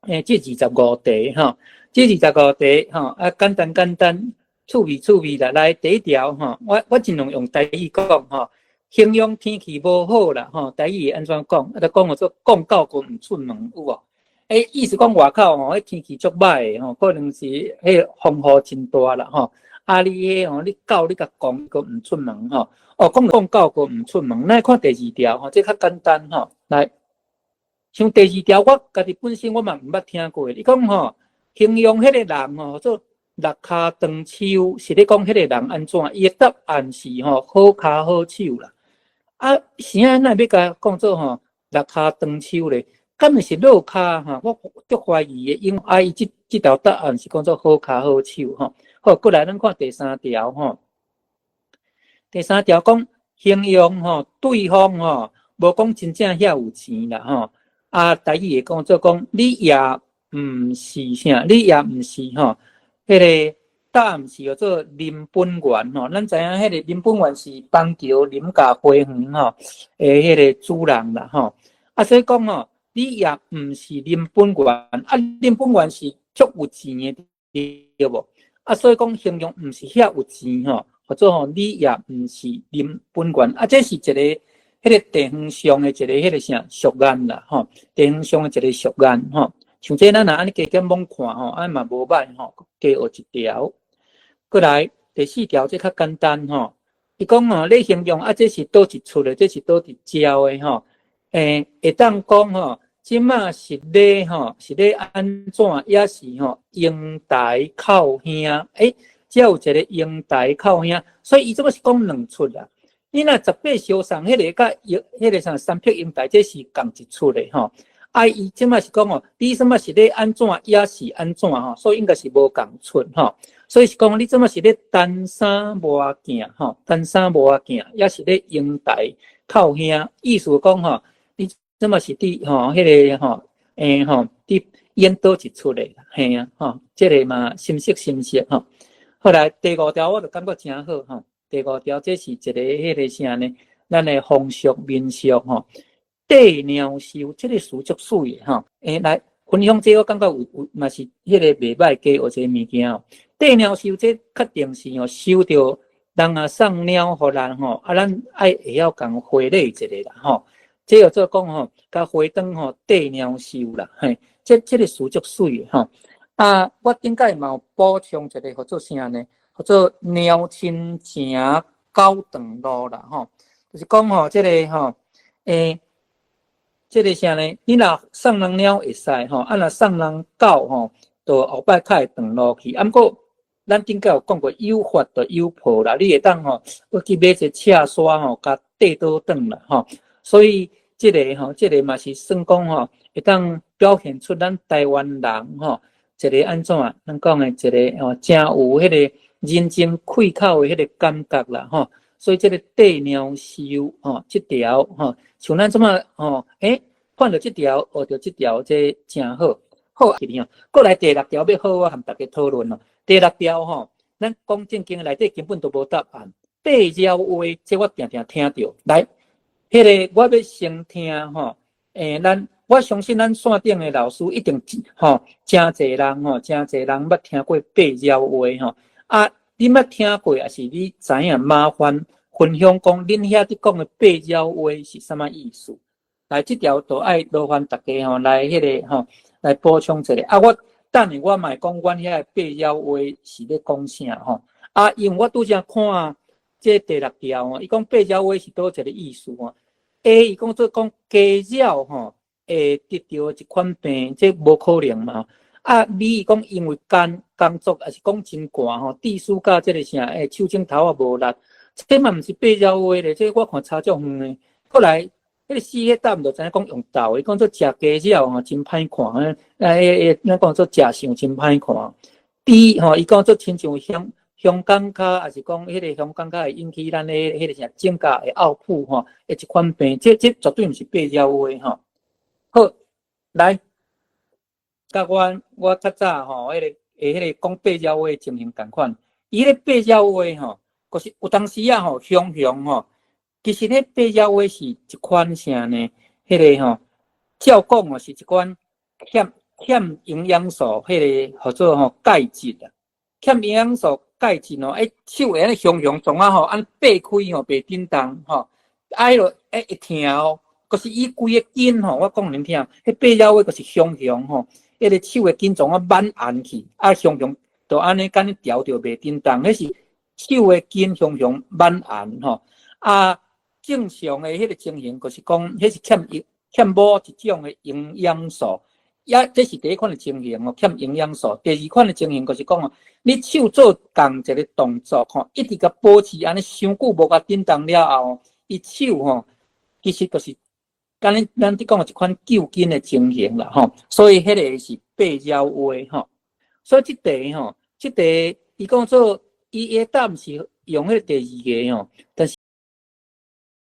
這25題吼，這二十五題吼，啊簡單簡單，趣味趣味啦。來第一條吼，我盡量用台語講吼，形容天氣無好啦吼，台語會按怎講？啊，就講做講狗閣毋出門有無？意思講外口吼，彼天氣足䆀的吼，可能是彼風雨真大啦吼。啊，你彼吼，你狗你共講閣毋出門吼。哦，講講狗閣毋出門，咱看第二條吼，這較簡單吼。來，像第二條，我家己本身我嘛毋捌聽過。伊講吼，形容彼個人吼，做六跤長手，是咧講彼個人按怎？伊的答案是吼，好跤好手啦。啊，啥咱欲共講做吼，六跤長手咧？敢毋是落跤吼？我足懷疑的，因為啊，伊這條答案是講做好跤好手吼。好，過來咱看第三條吼。第三條講形容吼，對方吼，無講真正遐有錢啦吼。啊，台語會講做講，你也毋是啥，你也毋是吼，彼個答案是叫做林本源吼。咱知影彼個林本源是邦橋林家花園吼的彼個主人啦吼。啊，所以講吼，你也毋是林本源，啊，林本源是足有錢的，對無？啊，所以講形容毋是遐有錢吼，或者吼，你也毋是林本源，啊，這是一個彼個地方上的一個彼個啥俗諺啦吼，地方上的一個俗諺吼。像這咱若按呢加減罔看吼，按嘛無䆀吼，加學一條。過來第四條，這較簡單吼。伊講吼，咧形容啊，這是佗一出的，這是佗一招的吼。會當講吼，這馬是咧吼，是咧按怎，抑是吼英台哭兄。這有一個英台哭兄，所以伊這個是講兩出啦。你若十八相送彼個佮彼個啥三撇英台，這是仝一出的吼。啊，伊這馬是講哦，你這馬是咧按怎，抑是按怎吼，所以應該是無仝出吼。所以是講你這馬是咧擔衫磨鏡吼，擔衫磨鏡，抑是咧英台哭兄，意思講吼，你這馬是佇吼彼個吼，吼，佇演佗一出的，嘿啊吼，這個嘛深色深色吼。後來第五條我就感覺誠好吼，第五條這是一個彼個啥呢？咱的風俗民俗吼。綴貓獸這個詞足媠的吼，來分享這個我感覺有嘛是彼個袂䆀加學一個物件哦。綴貓獸這確定是吼，收著人啊送貓予咱吼，啊咱愛會曉共回禮一下啦吼。這叫做講吼，共回轉吼綴貓獸啦，嘿，這個詞足媠的吼。啊，我頂擺嘛有補充一個叫做啥呢？叫做貓親情狗長路啦吼，就是講吼，這個吼，這個啥呢？你若送人貓會使吼，啊若送人狗吼，就後擺較會長路去。啊，毋過咱頂擺有講過，有法就有破啦。你會當吼，去買一個赤沙吼，共綴倒轉啦吼。所以這個吼，這個嘛是算講吼，會當表現出咱台灣人吼，一個按怎咱講的一個吼，誠有彼個人情開口的彼個感覺啦吼。所以這個綴貓獸吼，這條吼，像咱這麼吼，看著這條，學著這條，這誠好。好，過來第六條欲好好和大家討論咯。第六條吼，咱講正經內底根本都無答案。八鳥話，這我定定聽著。來，彼個我欲先聽吼，咱我相信咱線頂的老師一定吼，誠濟人吼，誠濟人捌聽過八鳥話吼。啊，你捌聽過，抑是你知影？麻煩分享講，恁遐佇講的八鳥話是啥物意思？來，這條就愛勞煩大家吼，來彼個吼，來補充一下。啊，我等下我嘛會講，阮遐的八鳥話是咧講啥吼？啊，因為我拄才看這第六條吼，伊講八鳥話是佗一個意思吼？A 伊講做講雞鳥吼會得著一款病，這無可能嘛。啊，B 伊講因為工作抑是講真寒吼，致使甲這個啥手指頭仔無力，這嘛毋是八鳥話咧，這我看差足遠的。過來，彼個四彼答案就知影講用鬥，伊講做食雞鳥吼真歹看，咱講做食相真歹看。D 吼，伊講做親像香港跤，抑是講彼個香港跤會引起咱的彼個啥指甲會拗破吼，的一款病，這絕對毋是八鳥話吼。好，來，佮我較早吼，彼個講八鳥話情形仝款。伊彼個八鳥話吼，就是有當時仔吼，雄雄吼，其實彼八鳥話是一款啥呢？彼個吼，照講哦是一款欠欠營養素，彼個號做吼鈣質啊，欠營養素鈣質吼，手會按呢雄雄創啊吼，按擘開吼袂振動吼，啊，彼個會疼哦，閣是伊規个筋吼，我講恁聽，彼八爪魚閣是雄雄吼，彼個手的筋創啊挽按去，啊雄雄就按呢敢呢調著袂振動，彼是手的筋雄雄挽按吼，啊正常的彼個情形，就是講彼是欠某一種的營養素。也這是第一款的情形哦，欠營養素。第二款的情形就是講哦，你手做仝一个動作吼，一直共保持按呢傷久無共振動了後，伊手吼其實就是敢呢咱佇講的一款舊筋的情形啦吼。所以彼个是八爪魚吼。所以這題吼，這題伊講做伊的答案是用彼个第二个吼，但是